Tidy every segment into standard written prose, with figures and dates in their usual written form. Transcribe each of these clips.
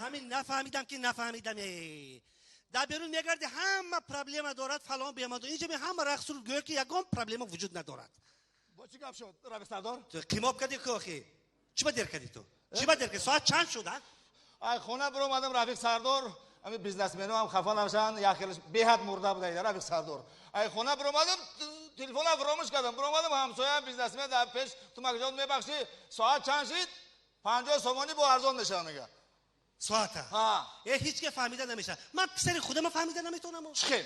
Ҳамин нафаҳмидам ки нафаҳмидам. Дар берун мегарди ҳама проблема дорад, фалон бемадон. Инҷа ҳама рақс суруд гӯё ки ягон проблема вуҷуд надорад. Бо чӣ гап шуд, Рафиқ Сардор? Ту қимоб кардӣ ку охи? Чӣ ба дер кардӣ ту? Чӣ ба дер кардӣ? Соат чанд шуд, а? Ай хона биромадам, Рафиқ Сардор. Ҳамин бизнесменҳо ҳам хафа нашаванд, як хелаш беҳад мурда буда, Рафиқ Сардор. Ай хона биромадам, телефонам фаромӯш кардам. Биромадам, ҳамсояам бизнесмен дар пеш, ту макҷон мебахшӣ, соат чанд шид? 50 сомонӣ бо арзон мешавад, мегӯяд. Соата? Ҳеҷ ке фаҳмида намешавад. Ман писари худама фаҳмида наметавонам. Чӣ хел?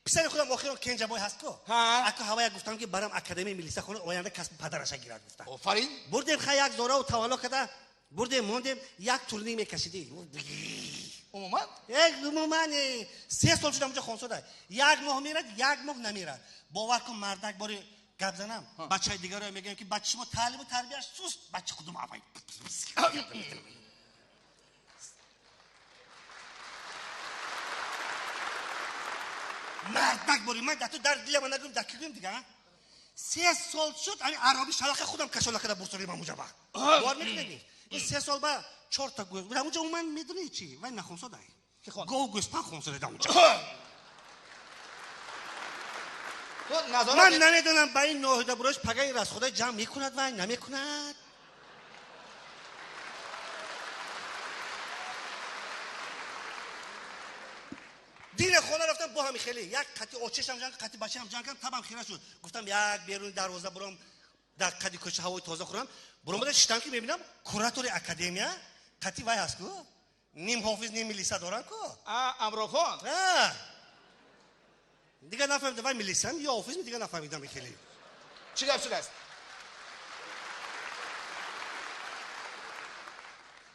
Писари худам охирон Кенҷабой ҳаст ку? Аку ҳавая гуфтам ки барам академияи милиса хона оянда касби падараша гирад гуфтам. Офарин. Бурдем хай як зораву тавалло када, бурдем мондем, як турник мекашидӣ. Умуман? Умуман, 3 сол шуд ҳамонҷо хонсода. Як моҳ мерад, як моҳ намерад. Бовар кун, мардак бори гап занам, бачаи дигаро мегӯям ки бача шумо таълиму тарбияш суст, бача худум авай. Мардак бори ман дар ту дар дилама нагӯям, дар ки гӯям дига? 3 сол шуд, ами ароби шалақа худам кашолакада бурсорим ҳамонҷа ба. Бовар мекунед? Ин 3 сол ба 4 та гӯз. Ҳамонҷа умуман медонӣ чӣ? Вай нахонсодай. Гов гӯспанд хонсода ҳамонҷа. Ман намедонам ба ин ноҳида бурош пагаи расхода ҷамъ мекунад вай намекунад. Дина хона рафтам бо ҳами хеле як қати очешам ҷанг, қати бачаам ҷанг кардам, табам хира шуд. Гуфтам як беруни дарвоза бурам, дар қади кӯча ҳавои тоза хӯрам. Буромада шиштам ки мебинам куратори академия қати вай ҳаст ку? Ним ҳофиз, ним милиса дорам ку? Амрохон. Дигар нафаҳмидам вай милисам ё ҳофизм, дигар нафаҳмидам хеле. Чӣ гап шудааст?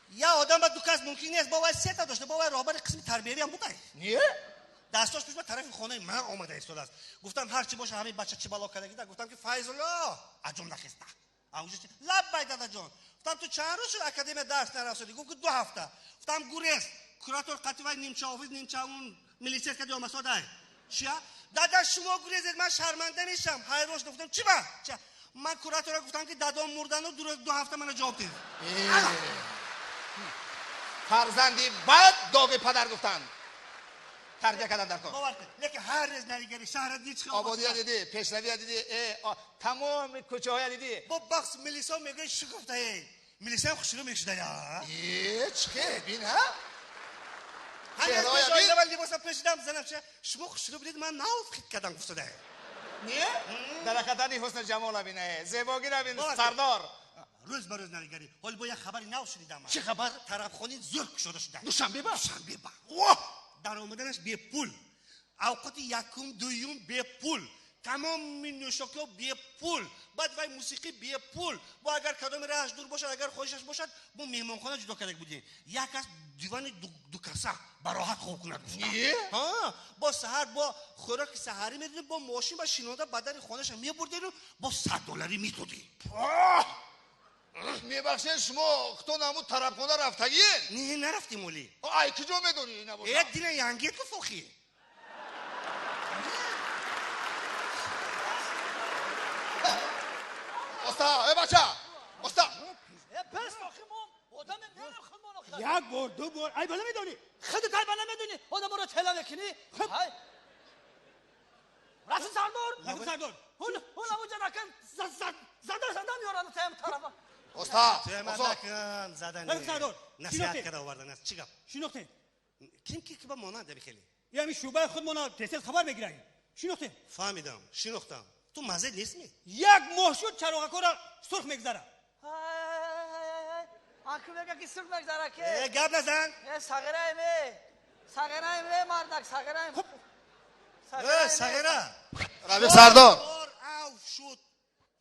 Я одам ба ду кас мумкин нест, бо вай сета дошта, бо вай роҳбари қисми тарбиявиам будай. Не? Дастош пеш ба тарафи хонаи ман омада истодааст. Гуфтам ҳар чӣ боша ҳамин бача чӣ бало кардагида. Гуфтам ки Файзулло аҷон нахеста. Лаббай дадаҷон. Гуфтам ту чанд рӯз шуд академия дарс нарасодӣ? Гуфт ки 2 ҳафта. Гуфтам гурез. Куратор қати вай нимча офис, нимча он милисия кади омасодай. Чия? Дада шумо гурезед, ман шарманда мешам. Ҳайрон шудам. Гуфтам чӣ ба? Чия? Ман куратора гуфтам ки дадом мурдану 2 ҳафта мана ҷавоб дед. Фарзанди бад доғи падар гуфтанд. Тарбия кардан дар кор. Бовар кун, лекин ҳар рӯз навигари шаҳра дидӣ чӣ ободия дидӣ, пешравия дидӣ, тамоми кӯчаҳоя дидӣ. Бо бахс милисо мегӯяд чӣ гуфтае? Милисаям хушрӯ мешуда я. Чӣ хел бин, ҳа? Ҳамин либоса пӯшидам, занам чӣ? Шумо хушрӯ будед, ман нав хит кардам гуфтада. Не? Дар ҳақиқатани ҳусни ҷамола бин, зебогира бин, Сардор. Рӯз ба рӯз навигарӣ. Ҳол бо як хабари нав шунидам. Чӣ хабар? Тарабхони зӯр кушода шуда. Душанбе ба? Душанбе ба. Воҳ! Даромаданаш бепул. Авқоти якум, дуюм бепул. Тамоми нӯшокиҳо бепул. Баъд вай мусиқӣ бепул. Бо агар кадоми раҳаш дур бошад, агар хоҳишаш бошад, мо меҳмонхона ҷудо карда будем. Як кас дивани дукаса ба роҳат хоб кунад. Не? Ҳа, бо саҳар бо хӯроки саҳарӣ медодем, бо мошин ба шинода ба дари хонаша мебурдем, бо 100 долларӣ медодем. Мебахшед, шумо хто намуд тарабхона рафтагиед? Не, нарафтем оли. Ай куҷо медонӣ набошад? Дина янгет ку фохи. Оста, бача, оста. Пес фохи мо, одам мерем худмон охир. Як бор, ду бор, ай бала медонӣ? Худат ай бала медонӣ, одаморо тела мекунӣ? Ай. Рафиқ Сардор. Рафиқ Сардор. Ҳун амуҷа ракам зада зада меоранд таям тарафа. Оста, Туямад накун, задани. Рафиқ Сардор, насиҳат карда овардан аст. Чӣ гап? Шинохтем. Ким ки ба монанд аби хеле? Ами шӯъбаи худмона тез хабар мегирем. Шинохтем. Фаҳмидам, шинохтам. Ту мазе нестми? Як моҳ шуд чароғакора сурх мегзара. Аку мега ки сурх мегзара ке? Гап назан. Сағираем, сағираем, мардак, сағираем. Сағира. Рафиқ Сардор. Бор ав шуд.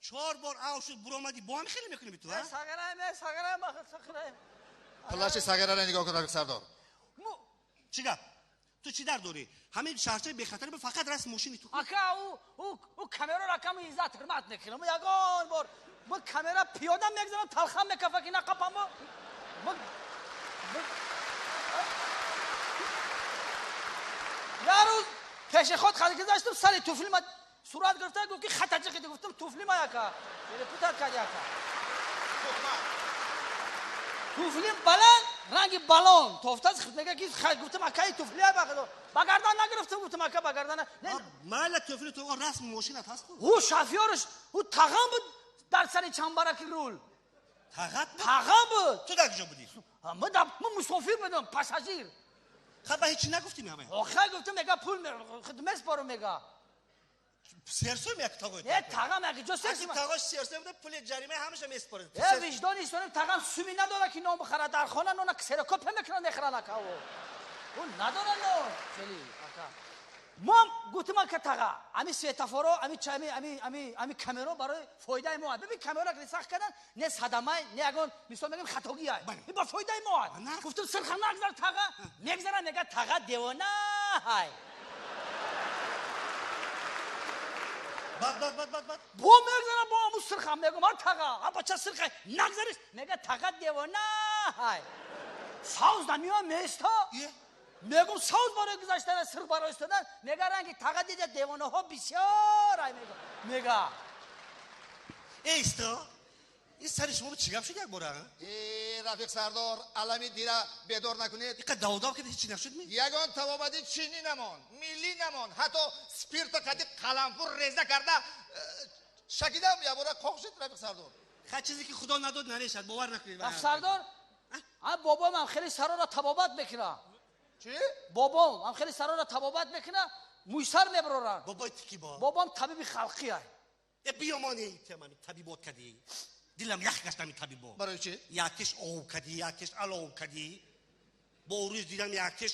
4 бор ав шуд, буромадӣ, бо ҳам хеле мекунӣ ту, а? Сағираем, сағираем, сағираем. Плаши сағираро нигоҳ кун, Рафиқ Сардор. Чӣ гап? Ту чӣ дард дорӣ? Ҳамин шаҳрчаи бехатари фақат расм мошини ту. Ака, ӯ камера ракам иззат ҳурмат мекунам. Ягон бор бо камера пиёда мегзарам, талхам мекафа ки нақапамо. Як рӯз пеши худ хади гузаштам, сари туфли ма сурат гирифта, гуфт ки хата ҷиқиди. Гуфтам туфли ма яка. Путат кард яка. Туфлим баланд. ранги балон тофтаз мега ки гуфтам акаи туфлия ба ба гардан нагирифтам, гуфтам ака ба гардан майла туфли ту расми мошинат ҳаст. Ӯ шофёрш ӯ тағам буд дар сари чамбараки рул. Тағат буд? Тағам буд. Ту дар куҷо будӣ? Ман мусофир будам, пассажир. Ха ба ҳечи нагуфтӣ ҳама? Охир гуфтам, мега пул меспорам, мега. Серсӯм як тағой. Э тағам як ҷо серсӯм. Тағош серсӯм буда, пули ҷарима ҳамаша меспорад. Э виҷдони истонем, тағам суми надора ки нон бихарад, дар хона нона ксерокопия мекунад, мехӯрад ака ӯ. Ӯ надора нон. Хеле ака. Ман гуфтам ака таға, ами светофоро, ами ами ами ами ами камеро барои фоидаи мо. Бибин камеро ки сахт кардан, не садамай, не ягон мисол мегӯем хатогӣ ай. Ин ба фоидаи мо. Гуфтам сирха нагзар таға, мегзара, мега таға девона ай. Бад бад бад бад бад. Бо мегзара бо аму сирха, мегӯм ар таға, а бача сирха нагзариш, мега таға девона ай. Савз намиём места. Мегӯм савз барои гузаштан, сирх барои истодан, мега ранги таға дида девонаҳо бисёр ай мега. Мега. Э исто, ин сари шумо чӣ гап шуд як бора? Э рафиқ сардор, алами дира бедор накунед. Иқа даводав кида ҳеҷ нашуд ми? Ягон табобати чинӣ намон, миллӣ намон, ҳатто спирта қади қаламфур реза карда шакидам ябора қоқ шуд рафиқ сардор. Ха чизе ки худо надод намешад, бовар накунед. Рафиқ сардор, а бобоам ҳам хеле сарора табобат мекунад. Чӣ? Бобом ҳам хеле сарора табобат мекунад, мӯйсар мебароранд. Бобои ту ки бо? Бобом табиби халқӣ ай. Э биёмони темами табибот кадӣ. Дилам ях гашт ами табибо. Барои чӣ? Якеш ов кадӣ, якеш алов кадӣ. Бо рӯз дидам якеш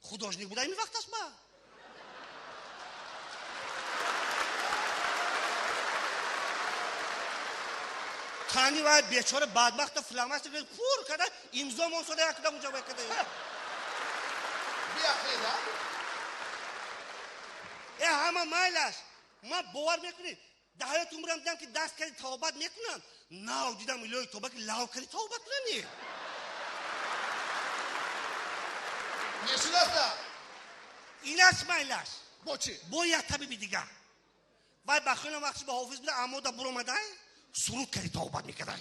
художник буда ими вақташ ба. Тани вай бечора бадбахта фломастер пур када имзо монсода якда унҷа вай када. Биахледа? Э ҳама майлаш. Ман бовар мекунӣ? Дар ҳаёти умрам дидам ки даст кади тавбат мекунам. Нав дидам илоҳи тавба ки лав кади тавбат кунани. Нешудаста? Инаш майлаш. Бо чӣ? Бо як табиби дигар. Вай ба хелам вақти ба ҳофиз буда, амода буромадай, суруд кади тавбат мекардай.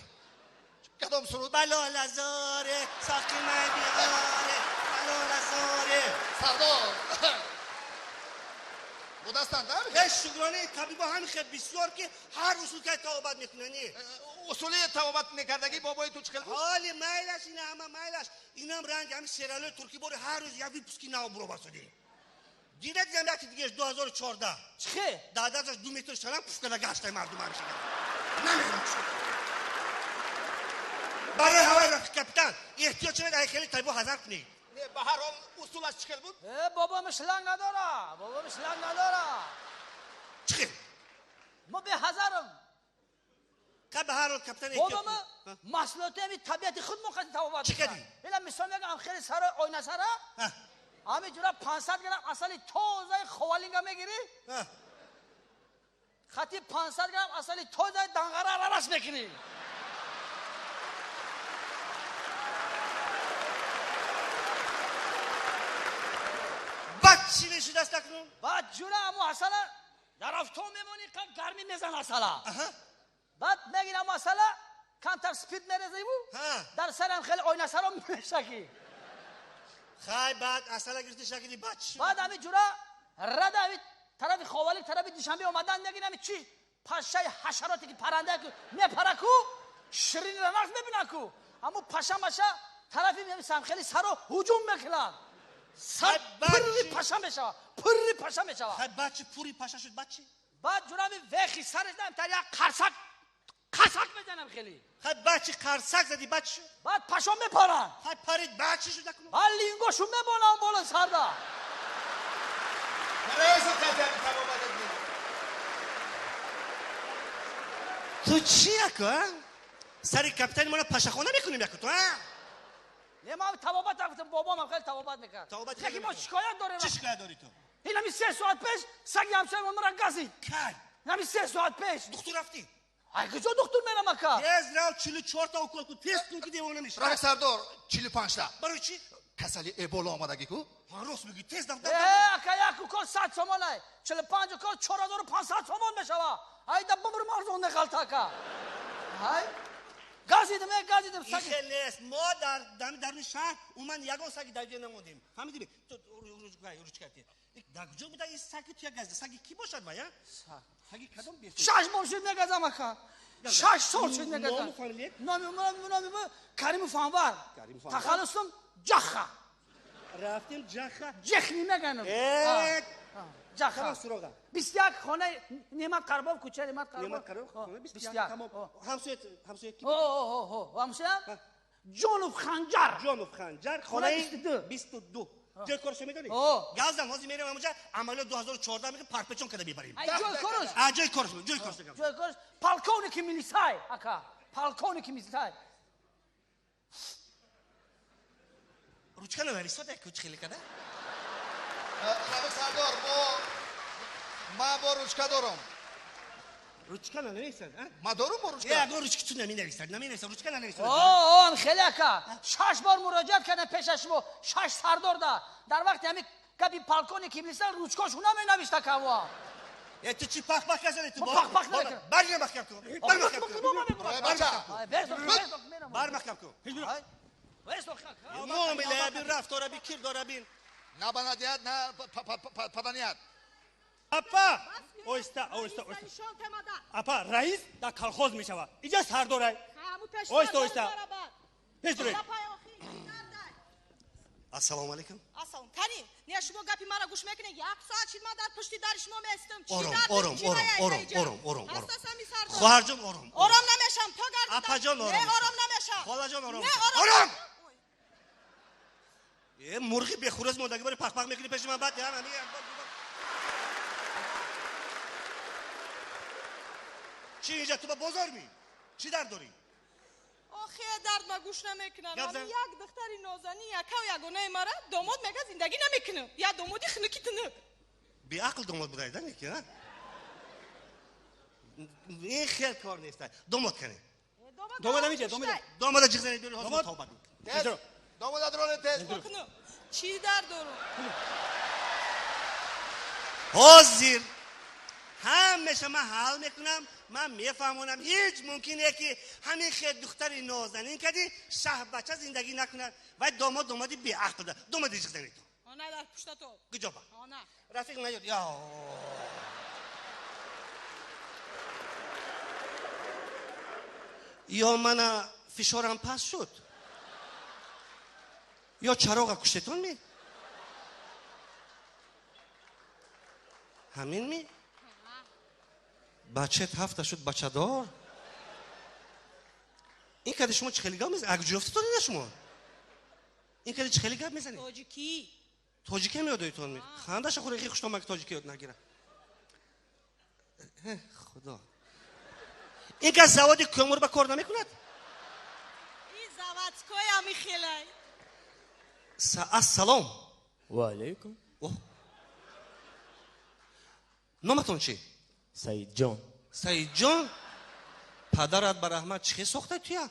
Кадом суруд? Балолазоре, соқи май биёре, балолазоре. Сардор! Будастанд, а? Э шукронаи табибо ҳамин хел бисёр ки ҳар усул кади тавбат мекунани. Усули тавбат мекардагӣ бобои ту чӣ хел буд? Ҳоли майлаш, ина ҳама майлаш. Инам ранги ҳамин сериалои туркӣ бори ҳар рӯз як выпуски нав буробасудӣ. Дида дидам яки дигаш 2014. Чӣ хел? Дадашаш 2 метр шалам пуф карда гаштай мардум ҳамеша. Намедонам чӣ. Барои ҳавай рафиқ капитан, эҳтиёт шавед, ай хеле табибо ҳазар кунед. Не, ба ҳар ҳол усулаш чӣ хел буд? Э бобом шланг надора, бобом шланг надора. Чӣ хел? Мо беҳазарам. Ка ба ҳар ҳол капитан эҳтиёт. Бобом маҳсулоти ҳами табиати худ мо қади табобат. Чӣ кардӣ? Ила мисол мегам хеле сара ойнасара. Ҳами ҷура 500 грамм асали тозаи ховалинга мегирӣ? Хати 500 грамм асали тозаи данғара аралаш мекунӣ. Баъд чӣ мешудаст акнун? Баъд ҷура ҳаму асала дар афтоб мемонӣ, қад гармӣ мезан асала. Баъд мегирӣ ҳаму асала, камтар спирт мерезиву, дар сарам хеле ойнасаро мешакӣ. Хай баъд асала гирифти шакиди, баъд чӣ? Баъд ҳами ҷура рада ҳами тарафи Ховалик, тарафи Душанбе омадан мегирӣ ҳами чӣ пашаи ҳашароте ки паранда ку мепара ку, ширинро нағз мебина ку, ҳаму паша маша тарафи самхели саро ҳуҷум мекунанд. Сар пурри паша мешавад, пурри паша мешавад. Хай баъд чӣ пурри паша шуд, баъд чӣ? Баъд ҷура ҳами вехи сараш дам тар як қарсак қарсак мезанам хеле. Хай баъд чӣ қарсак задӣ, баъд чӣ шуд? Баъд пашо мепаранд. Хай парид, баъд чӣ шуд акнун? Баъд лингошу мебонам боло сарда. Ту чӣ яко, а? Сари капитани моро пашахона мекунем яко ту, а? Не, ман табобат гуфтам, бобом ҳам хеле табобат мекард. Яке мо шикоят дорем. Чӣ шикоят дорӣ ту? Ин ҳами 3 соат пеш саги ҳамсоямон маро газид. Кай? Ин ҳами 3 соат пеш. Духтур рафтӣ? Ай куҷо духтур мерам ака? Тез рав, 44 та укол кун, тез кун ки девона мешавӣ. Рафиқ сардор, 45 та. Барои чӣ? Касали эбола омадагӣ ку? Ҳа, рост мегӯӣ, тез дав. Э, ака, як укол 100 сомон ай. 45 укол 4500 сомон мешава. Ай да бумр марзон неғалта ака. Ай? Газид Газидим, газидим. Ин хел нест. Мо дар даруни шаҳр умуман ягон саги давида намондем. Фаҳмидӣ? Ту ручка те. Дар куҷо буда ин саги туя газида? Саги кӣ бошад вая? Саги кадом бес? 6 моҳ шуд мегазам ака. 6 сол шуд мегазам. Ному фамилият? Номи Каримов Анвар. Тахаллусум Ҷаха. Рафтем Ҷаха. Ҷехни меганам. Ҷаха. Кадом суроға? 21 хона Неъмат Қарбов, кӯча Неъмат Қарбов. Неъмат Қарбов, хона 21. Тамом. Ҳамсоят, ҳамсоят ки? О, ҳамсоям? Ҷонов Ханҷар. Ҷонов Ханҷар, хонаи 22. Ҷои корашо медонӣ? Газдам, ҳозир мерем ҳамонҷа, амалиёт 2014 мекунем, парпечон када мебарем. Ай ҷои кораш? А ҷои кораш, ҷои кораш. Ҷои кораш полковники милисай, ака. Полковники милисай. Ручка нависод як куч хеле када? Рафиқ Сардор, ма бо ручка дорам. Ручка нанависад, а? Ма дорам бо ручка. Ягон ручки ту наменависад, наменависад, ручка нанависад. О, хеле ака. 6 бор муроҷиат кардам пеша шумо, 6 сардор да. Дар вақти ҳамин гапи полковник милиса ручкошо наменавишт ака во. Э, ту чӣ пах-пах казани ту? Пах-пах намекунам. Бар маҳкам кун. Бар маҳкам кун. Бар маҳкам кун. Муомила бин, рафтора бин, кирдора бин. На банадият, на паданият. Апа, оҳиста, оҳиста, оҳиста. Апа, раис дар колхоз мешавад. Иҷа сардорай. Оҳиста, оҳиста. Пеш дуред. Ассалому алайкум. Ассалом. Кани, не шумо гапи мара гӯш мекунед? Як соат шид ман дар пушти дари шумо меистам. Ором, ором, ором, ором, ором, ором, ором. Хоҳарҷон, ором. Ором намешам, то гардидам. Апаҷон, ором. Не, ором намешам. Холаҷон, ором. Не, ором. Э, мурғи бехурӯз мондаги бори пах-пах мекунӣ пеши ман, баъд ям, ами. Чӣ инҷа ту ба бозор ми? Чӣ дард дорӣ? Охе, дард ма гӯш намекунам. Ами як духтари нозанин, якав ягонаи мара домод мега зиндагӣ намекунам. Я домоди хунуки тунук. Беақл домод будаида неки, а? Ин хел кор нест. Домод кане. Домод амиҷа, домод. Домода ҷиғ занед биёред, ҳозир тавба кунем. Домода дроне тез. Чӣ дард дорам? Ҳозир ҳамеша ман ҳал мекунам, ман мефаҳмонам. Ҳеҷ мумкин не ки ҳамин хел духтари нозанин кади шаҳбача зиндагӣ накунад. Вай домод домоди беақл буда. Домоди ҷиғ занед ту. Она дар пушта то. Куҷо ба? Она. Рафиқ наёд. Я. Ё мана фишорам паст шуд. Ё чароға куштетон ми? Ҳамин ми? Бачет ҳафта шуд бачадор. Ин кади шумо чӣ хеле гап мезанед? Ак ҷуфтитон ина шумо? Ин кади чӣ хеле гап мезанед? Тоҷикӣ. Тоҷикӣ ҳам ёдоитон ми? Хандаша хӯре хи хуштомак тоҷикӣ ёд нагира. Худо. Ин кас заводи кӯмур ба кор намекунад? Ин заводской ами хелай. Ассалом. Ва алайкум. Номатон чӣ? Саидҷон. Саидҷон? Падарат ба раҳмат чӣ хел сохта туя?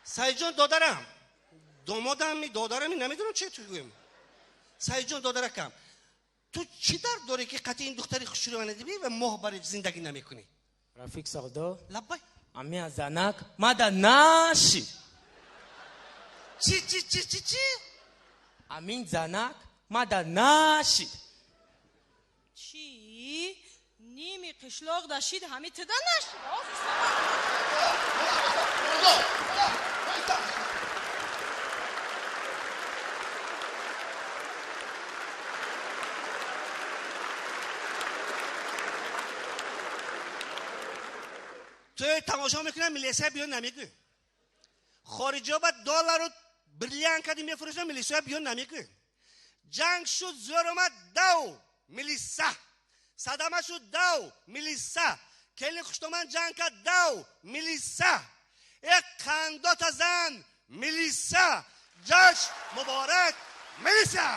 Саидҷон додарам. Домодам, додарам, намедонам чӣ ту гӯем. Саидҷон додаракам. Ту чӣ дард дорӣ ки қатъи ин духтари хушрӯяна дибӣ ва моҳ бари зиндагӣ намекунӣ? Рафиқ Сардор. Лаббай. Ами занак мада наши. Чӣ, чӣ, чӣ, чӣ, чӣ? Амин занак мада наши. Чӣ? Ними қишлоқ дашид ҳами тида нашид. Ту тамошо мекунам, милисия биё намегӯ. Хориҷиҳо ба доллару бриллиант кади мефурӯшанд, милисия биё намегӯ. Ҷанг шуд, зӯр омад, дав, милиса. Садама шуд, дав, милиса. Келин хуштоман ҷанг кард, дав, милиса. Э қандота зан, милиса. Ҷашн муборак, милиса.